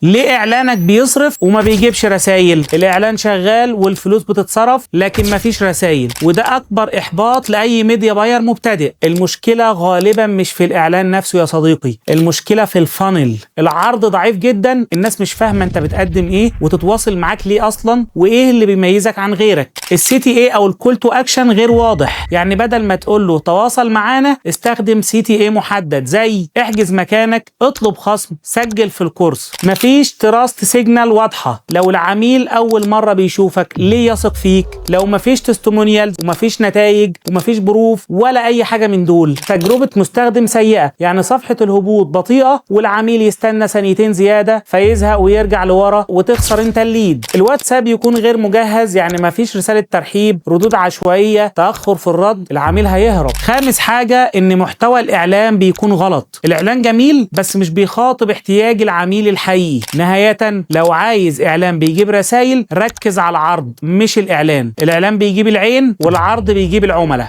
ليه اعلانك بيصرف وما بيجيبش رسائل؟ الاعلان شغال والفلوس بتتصرف لكن مفيش رسائل، وده اكبر احباط لاي media buyer مبتدئ. المشكلة غالبا مش في الاعلان نفسه يا صديقي، المشكلة في ال funnel. العرض ضعيف جدا، الناس مش فاهمه انت بتقدم ايه وتتواصل معاك ليه اصلا وايه اللي بيميزك عن غيرك. ال CTA او ال call to action غير واضح، يعني بدل ما تقول له تواصل معانا استخدم CTA محدد زي احجز مكانك، اطلب خصم، سجل في الكورس. مفيش trust signal واضحة، لو العميل اول مرة بيشوفك ليه يثق فيك؟ لو مفيش testimonials ومفيش نتائج ومفيش proof ولا اي حاجة من دول. تجربه مستخدم سيئه، يعني صفحة الهبوط بطيئه والعميل يستنى ثانيتين زيادة فيزهق ويرجع لورا وتخسر انت ال lead. الواتساب يكون غير مجهز، يعني مفيش رسالة ترحيب، ردود عشوائيه، تاخر في الرد، العميل هيهرب. خامس حاجة ان محتوى الاعلان بيكون غلط. الاعلان جميل بس مش بيخاطب احتياج العميل الحقيقي. نهاية، لو عايز اعلان بيجيب رسائل ركز على العرض مش الاعلان. الاعلان بيجيب العين والعرض بيجيب العملاء.